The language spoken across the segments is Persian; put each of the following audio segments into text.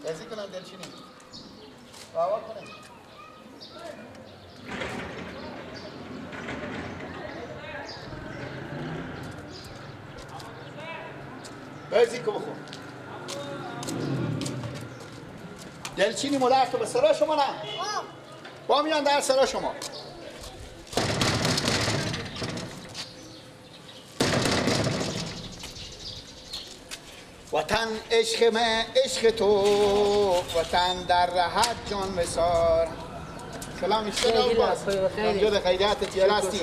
کسی کنم دلچینی باور کنم بازی که بخور دلچینی مادر تو به سرا شما نه با میان در سرا شما وطن عشق من عشق تو وطن در راحت جان بسار سلام اشتنم باز جانجور خیریت تیار هستی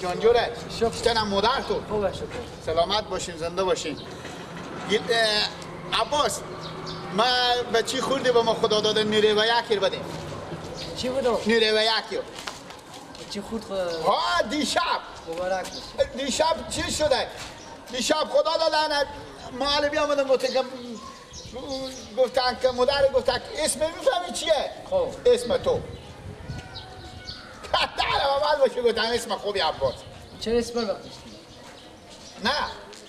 جانجوره اشتنم مادر تو سلامت باشین زنده باشین عباس ما بچی خوردی با ما خدا داده نیره و یکی بده چی بودم؟ نیره و یکی چی خورد خدا ها دیشب مبارک باشه دیشب چی شده؟ دیشب خدا دادن معلم بیامدن گفتن که مادر گفتن اسم میفهمی چیه؟ خب اسم تو در اول باشه گفتن اسم خوبی عباس چرا اسم بخشتی؟ نه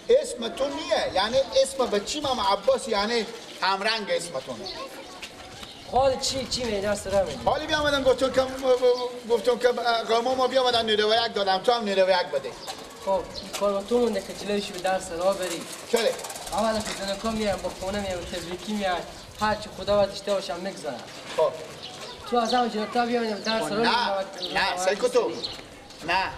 اسم تو نیه یعنی اسم بچیم هم عباس یعنی همرنگ اسم تو نیه خال چی می دست را می حالی بیامدن گفتم که قوم ما بیامدن نیره و یک دادم تو هم نیره و یک بده خب کار با تو مونده که جلوش به درس را بری چرا؟ اول که زنکا میام با خونه میام تبریکی میام هر چی خدا باید داشته باشم میگذارم خب تو از هم جلوتر بیام درس را نه نه سیکو تو نه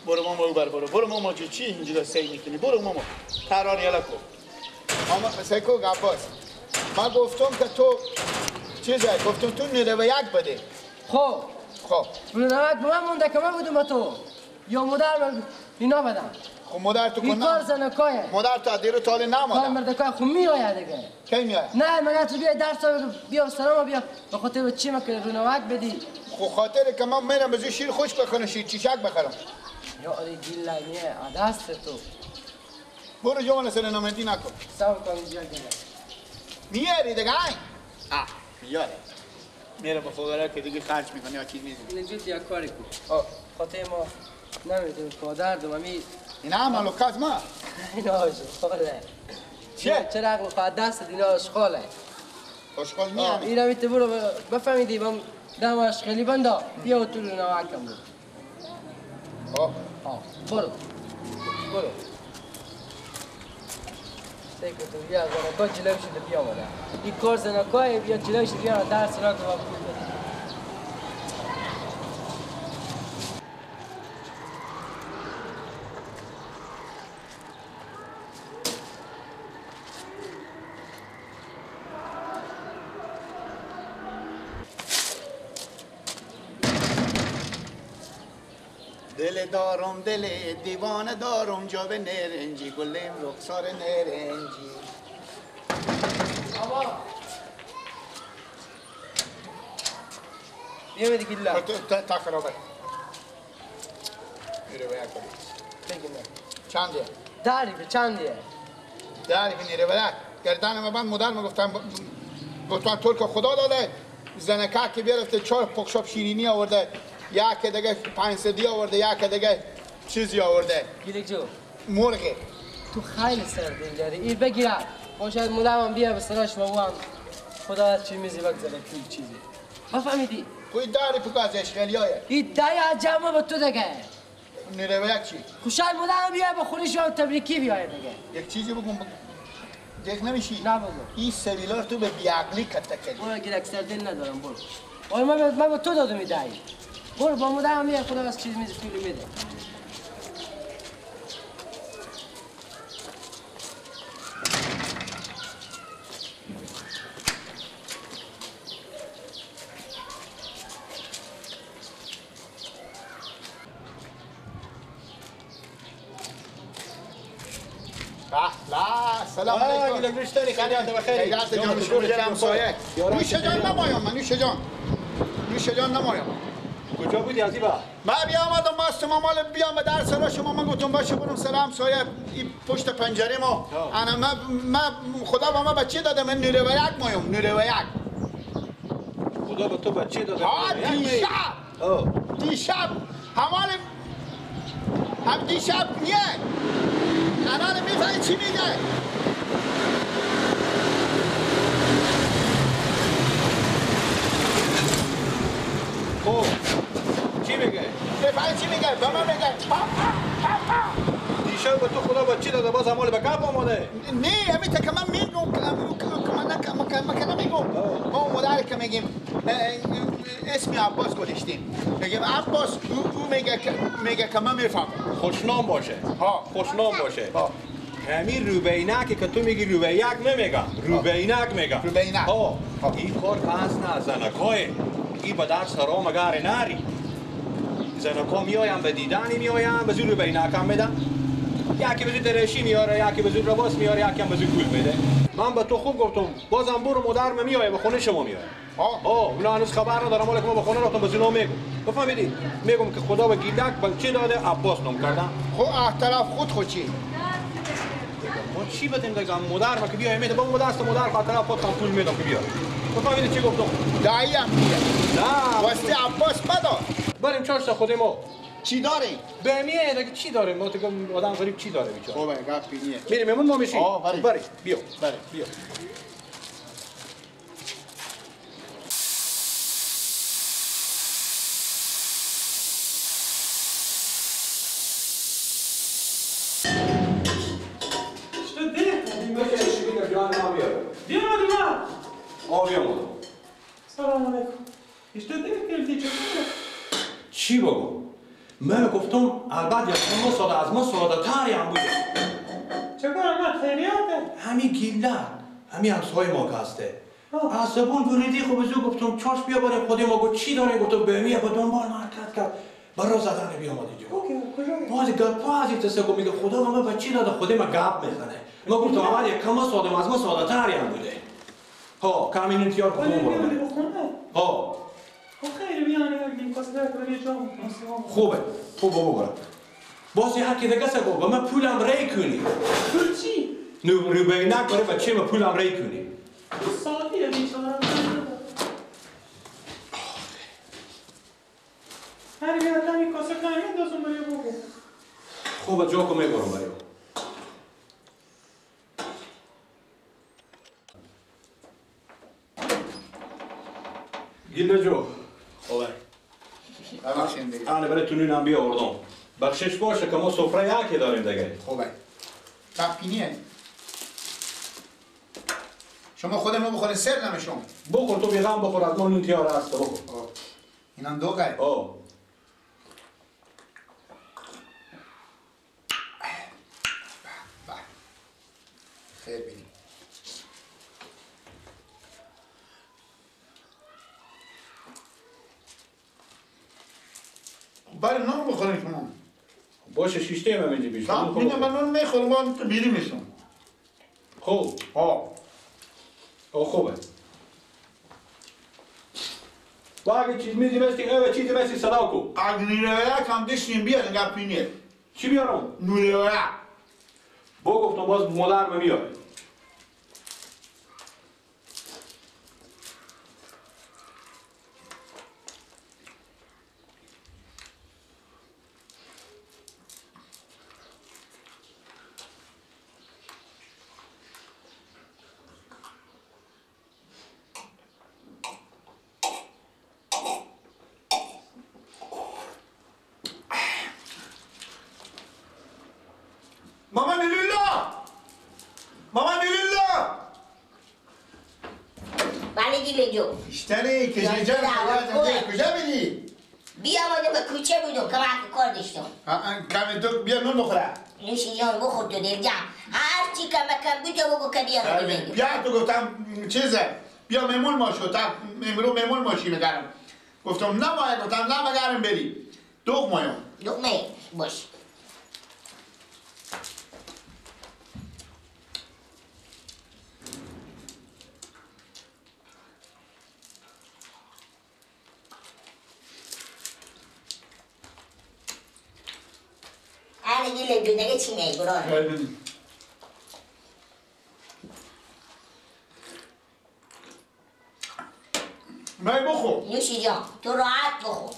برو ماما بر برو ماما چی اینجا سی میکنی برو ماما قرار یلا کو ماما سیکو عباس ما گفتم که تو چیزه گفتم تو نیره و یک بده خب خب نمک به من مونده که من بودم با تو یا مادر من اینا بدم خب مادر تو کنم کار زنکایه مادر تو دیرو تاله نمادم کار مردکای خب میآید دیگه کی میآید نه مگه تو بیا درس بیا سلام بیا به خاطر چی ما که رو نمک بدی خب خاطر که من میرم بزو شیر خوش بخورم شیر چیچک بخرم یا علی گیلا نیه دست تو برو جوان سر نامندی نکن سلام کن اینجا گیلا میاری دیگه آه میاره میره با فقرا که دیگه خرج میکنه یا چیز میزنه اینجا یک کاری کن خاطر ما نمیدونم پادر دوم می اینا هم لوکاس ما اینا آشغاله چیه؟ چرا عقل خواهد دست اینا آشغاله آشغال میام اینا میته برو بفهمیدی بام دم آشغالی بندا بیا تو رو نواکم برو آه برو برو سیکو تو بیا زنکا جلو شده بیا مادر این کار زنکای بیا جلو شده بیا درس را که پول بده دل دارم دل دیوانه دارم جا به نرنجی گلم رخسار نرنجی بابا بیا بدی گلا تا خرابه میره باید کنی بگی نه چندیه؟ داری به چندیه؟ داری به نیره باید گردن ما بند مادر ما گفتم گفتم ترک خدا داده زنکه که بیرفته 4 پخشاب شیرینی آورده یک دیگه 500 آورده یک دیگه چیزی آورده گیلک جو مرغه تو خیلی سر دل داری این بگیرم باشد مولم بیا به سراش ما هم خدا از چی میزی بگذاره پول چیزی بفهمیدی کوی داری پکا از اشغالیایه این دایی جمع به تو دیگه نیره یک چی خوشحال مولم بیا به خونش و تبریکی بیای دیگه یک چیزی بگم دیگه نمیشی نه بگو این سبیلار تو به بیعقلی کتا کردی برو گیرک سر دل ندارم برو من به تو دادم دایی برو با مادرم میاد خدا از چیز میز پول میده سلام علیکم خیریت بخیر خیریت جان شکر همسایه نوش جان نمایم من نوش جان نوش جان نمایم کجا بودی عزیزا؟ من بیامدم ماست ما مال بیام به در سرا شما من گفتم باشه برم سر همسایه این پشت پنجره ما انا ما خدا با ما بچه داده من نیره و یک مایم نیره و یک خدا به تو بچه داده ها دیشب دیشب همال هم دیشب نیه الان میفهمی چی میگه خب چی میگه؟ بفهم چی میگه؟ به من میگه دیشب به تو خدا بچه داده باز همال به گپ آماده. نه همین تا که من میگم من که نمیگم، ما مادر که میگیم اسم عباس گذاشتیم، میگیم عباس، او میگه که من میفهمم. خوشنام باشه. ها خوشنام باشه. همین روبینک که تو میگی روبیک نمیگم، روبینک میگم. روبینک. ها این کار پس نه زنکای این به در سرا مگر نری. زنکا میایم به دیدنی میایم به زور روبینک هم میدن، یکی به زور درشی میاره، یکی به زور لباس میاره، یکی هم به زور پول میده. من به تو خوب گفتم بازم برو مادرم میایه به خونه شما میایه. ها اونا هنوز خبر ندارم، مال که ما به خونه رفتم به زور میگم. بفهمیدی؟ میگم که خدا به گیلک بچه داده عباس نام کردن. خب احتراف خود خود چی؟ ما چی بدیم دیگه؟ مادر ما که بیای میده با دست مادر خاطر خود هم پول میدم که بیای. بفهمیدی چی گفتم؟ دایی هم میگه. نه واسه عباس بدا. بریم چهار تا خود ما. چی داریم؟ به میه دیگه چی داریم؟ ما دیگه آدم غریب چی داره بیچاره؟ خوبه گپی نیه. میریم مهمون ما میشیم. بری بیا. بری بیا. سلام علیکم. چی بگو؟ من گفتم البته یک ما ساده از ما ساده تری هم بوده. چه کنم من خیریاته؟ همین گیله، همین همسایه ما که هسته. از زبان بریدی خب از او گفتم چاش بیا برای خودی ما گفت چی داره؟ گفتم به میه به دنبال حرکت کرد. برا زدن بیا آمد اینجا. باز گپا از این تسه گفت میگه خدا ما بچی داده خودی ما گپ میزنه. ما گفتم اول یک کم ساده از ما ساده تری هم بوده. ها کامین انتیار کدوم برو ها خیلی بیانی اگه کاسه در جام خوبه خوبه بابا. باز یه حکی دیگه سگو با من پولم ری کنی. پول چی؟ نو روبینک برای بچه من پولم ری کنی. سادیه بیچاره. هر یه کمی کاسه کمی اندازم برای بگو. خوبه جا کو میبرم برای. گیله جو. خوبه. ببخشین دیگه. آره برای تو نونم بیاوردم. بخشش باشه که ما سفره یکی داریم دیگه. خوبه. تپینیه. شما خود ما بخورین سر نمیشم. بخور تو بیغم بخور از ما نون تیاره هست بخور. اینم دوغه. آه. خیر بینیم. برای نون بخوریم شما. باشه شیشته هم اینجا بیشتر. نه من نون میخورم با تو بیری میشم. خوب. ها. او خوبه. با اگه چیز میزی بستی اوه چیزی بستی صدا کو. اگه نیرویک هم دشتیم بیار انگار پینیه. چی بیارم؟ نورویک. با گفتم باز مادر من میاره. مامان لیلا! مامان لیلا! بله گیله جو. بیشتره که جان کجا بری؟ بیا آمده به کوچه بودم که من کار داشتم. کمی تو بیا نون بخوره. نوشی جان بخور تو دل جان. هر چی کم کم بود بگو که بیا بگو. بیا تو گفتم چیزه بیا میمون ما شو تا امرو میمون ماشی میگرم. گفتم نه مایه گفتم نه مگرم بری. دوغ مایه. دوغ مایه باش. دیگه چی میگی؟ می بخور. نوشی جان تو راحت بخور.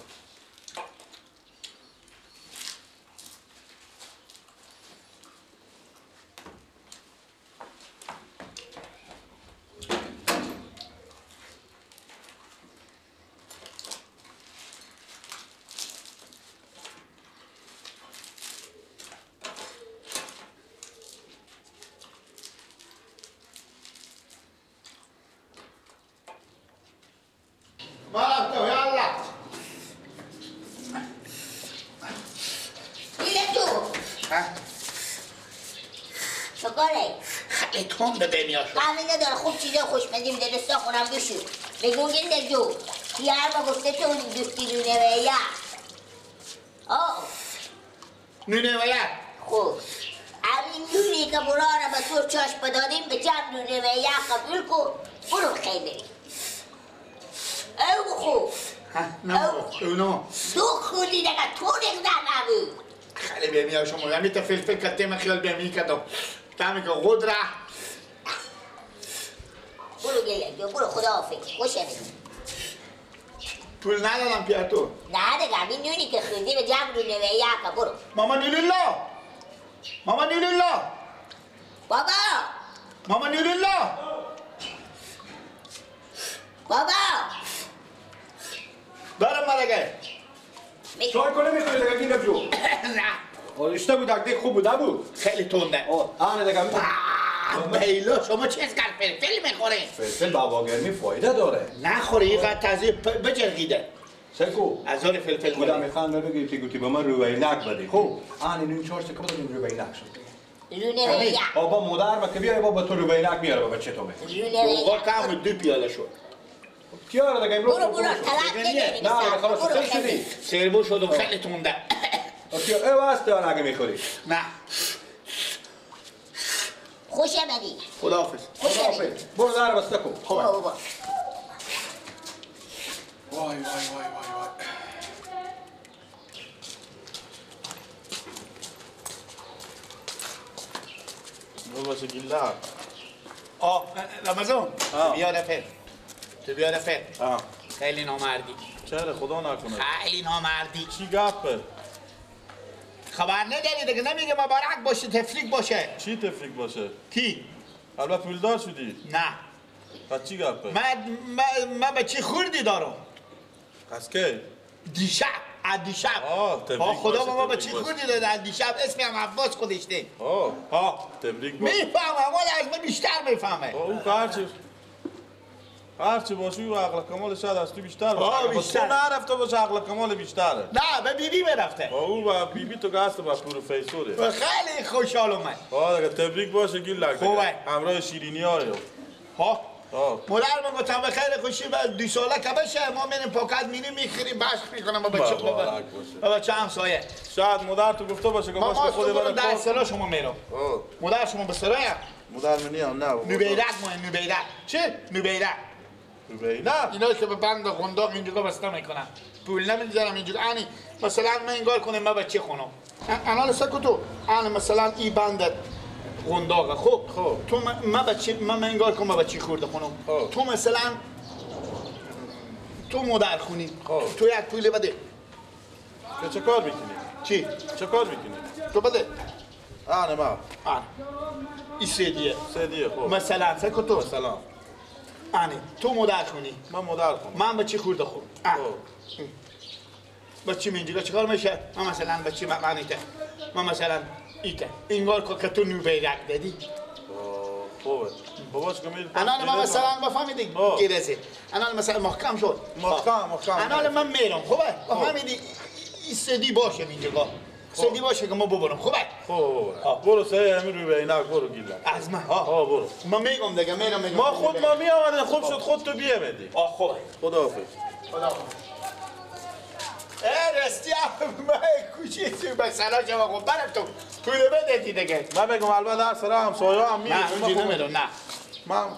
چکاره؟ خیلی تنده بمیا شد. قهوه نداره خوب چیزا خوشمزه میده دستا خونم بشو. بگو گنده جو. یه هر ما گفته تو دوستی نونه و یا. آه. نونه و یا. خوب. همین نونی که براره به سر چشم بدادیم به جمع نونه و یا قبول کو برو خیلی. او خوب. نه اونو. دو خوردی دیگه تو نقدر نبود. خیلی بمیا شما همین تا فلفل کتیم خیال بمی کدم. تعمی که قدره. برو گله برو خداحافظ خوش آمدی. پول ندادم پیا تو. نه دیگه همین نونی که خوردی به جمع نونه و یا برو. ماما نیلولا. ماما نیلولا. بابا. ماما نیلولا. بابا. دارم مالگه. چای کنه میخوری دیگه گیره جو. نه. آرشته بود اگه خوب بود بود. خیلی تنده. آه دیگه. بیلا شما چه از فلفل میخورین؟ فلفل بابا گرمی فایده داره. نخوری اینقدر تازه بجرگیده. سکو از اون فلفل خدا میخوام بگی تی گوتی به من روینک بدی. خب آن اینو چهار تا کدوم روینک شد. رونه بابا مادر ما که بیای بابا تو روینک میاره بابا چه تو به. آقا کم دو پیاله شد. کیاره دیگه امروز برو برو طلب نداری. نه خلاص سر شدی. سربو شدم خیلی تنده. اوکی ای واسه اگه میخوری. نه. خوش آمدی. خداحافظ. خداحافظ. برو در بسته کن. خب بابا. وای وای وای وای وای. بابا چه گیله. آه رمضان. بیا رفت. تو بیا رفت. خیلی نامردی. چرا خدا نکنه. خیلی نامردی. چی گپه؟ خبر نداری دیگه نمیگه مبارک باشه تفریق باشه. چی تفریق باشه؟ کی؟ البته پولدار شدی؟ نه. پس چی گپه؟ من بچه خوردی دارم. از کی؟ دیشب، از دیشب. آه تبریک باشه. خدا به ما بچه خوردی داده از دیشب اسمی هم عباس خودشته. آه آه تبریک باشه. میفهمم ولی از من بیشتر میفهمه. او هرچی باشه او عقل کمال شاید از تو بیشتر باشه. بیشتر. تو نرفته باشه عقل کمال بیشتره. نه به بیبی برفته. او با بیبی تو گست با پروفسوره. خیلی خوشحال اومد. آه دیگه تبریک باشه گیل لک. خوبه. همراه شیرینی ها. ها. مادر من گفتم به خیر خوشی و دو ساله که بشه ما میریم پاکت میریم میخریم بخش میکنم با بچه با بچه همسایه. شاید مادر تو گفته باشه که باش خود برای در سلا شما میرم. مادر شما به سرایم. مادر من نیم نه. نوبیرک ما نوبیرک. چه؟ نوبیرک. نوبیرک. اینا که به بند قنداق اینجوری بسته میکنم. پول نمیذارم اینجوری. یعنی مثلا من انگار کنم من بچه خونم. انا سکوتو. انا مثلا این بند قنداقه خب تو ما بچه من انگار کنم بچه خورده خونم. تو مثلا تو مادر خونی. تو یک پول بده. که چه کار میکنی؟ چی؟ چه کار میکنی؟ تو بده. آره ما. آره. این سه دیه. خب. مثلا سکوتو. مثلا. آنی تو مادر خونی. من مادر خونم. من بچه خورده خونم. بچه من اینجا چیکار میشه؟ من مثلا بچه من ایته. من مثلا ایته. انگار که تو نوبیرک دادی. خوبه. باباش که میری. الان من مثلا بفهمیدی گیرزه. الان مثلا محکم شد. محکم. الان من میرم خوبه؟ بفهمیدی این سدی باشه اینجا. سدی باشه که ما ببرم خوبه؟ خوبه. برو سه همین رو به اینک برو گیلم. از من ها برو. من میگم دیگه میرم. ما خود ما می آمدیم خوب شد خود تو بیامدی. خوبه. خداحافظ. خداحافظ. راستی من کوچیکی به سلام شما خب برم تو پول بده دیگه. من بگم البته در سر همسایه هم میرم. نه اونجا نمیرم نه.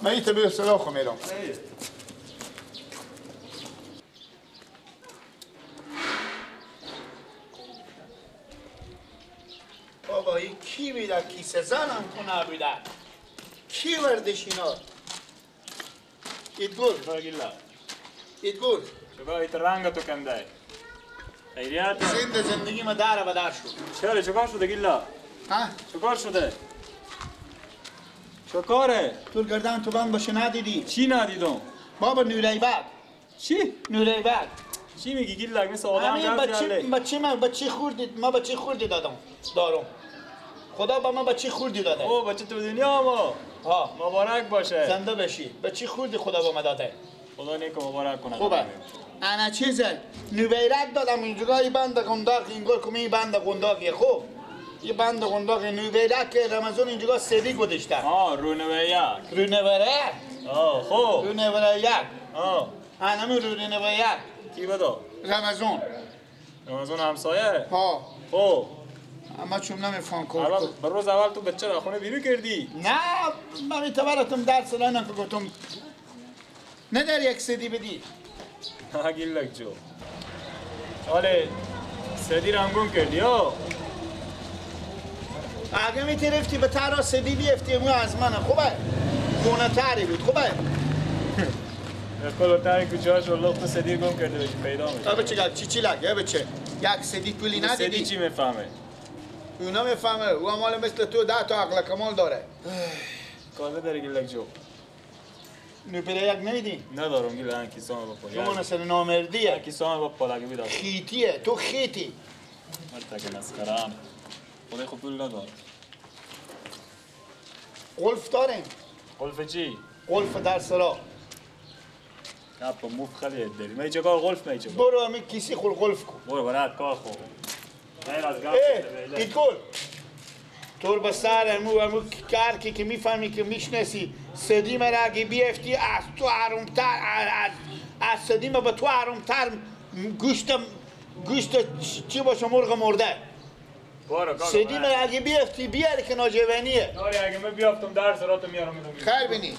من ایت به سلام خو میرم. بابا این کی بیده کیسه زنم کنه بیده کی وردش اینا ایتگول ایتگول چرا ایت رنگ تو کنده خیریت زنده زندگی ما در به در شد. چرا چکار شده گیلا؟ ها؟ چکار شده؟ چکاره؟ تو گردن تو بند باشه ندیدی؟ چی ندیدم؟ بابا نوریبک. چی؟ نوریبک. چی میگی گیلک مثل آدم گرد بچه من بچه خوردی ما بچه خوردی دادم دارم. خدا با من بچه خوردی داده. او بچه تو دنیا ما. ها مبارک باشه. زنده بشی. بچه خوردی خدا با من داده. خدا نیک مبارک کنه. خوبه. انا چیزه نویرک دادم اینجوری بند قنداق اینگار که می بند قنداقیه خوب یه بند قنداق نوبره که رمضان اینجا سدی گذاشته. آه رونوه یک. رونوره؟ آه خب. رونوره یک. آه. همین رونوره یک. کی بدا؟ رمضان. رمضان همسایه؟ ها. خب. اما چون نمیفهم کار. بر روز اول تو بچه را خونه بیرون کردی؟ نه من میتوانم درس لاینم که گفتم نه در یک سدی بدی. نه گیلک جو. آله سدی را هم گم کردی ها؟ اگه میترفتی به ترا سدی بیفتی امو از منه خوبه؟ خونه تری بود خوبه؟ کل تری کوچه‌هاش و لخت سدی گم کرده باشی پیدا میشه. بچه چی چی لگه بچه یک سدی پولی ندیدی؟ سدی چی میفهمه؟ اونا میفهمه او مال مثل تو 10 تا عقل کمال داره. کار داری گیلک جو. نوپره یک نمیدی؟ ندارم گیلک کیسان با پول. شما نسل نامردیه. کیسان با پول اگه بیدار. خیتیه تو خیتی. مرتکه مسخرم. خدای خود پول ندار. قلف داریم. قلف چی؟ قلف در سرا. با موف خیلی داری. من اینجا کار قلف میچه. برو همین کیسی خل قلف کن. برو برات کار خو. غیر از گپ. ایکول. تو به سر امو کار که میفهمی که میشناسی سدیم را اگه بیفتی از تو آرومتر از سدیم به تو آرومتر گوشت چی باشه مرغ مرده. سدیم را اگه بیفتی بیاری که ناجوانیه. آره اگه من بیافتم در سراتو میارم میدم. خیر بینی.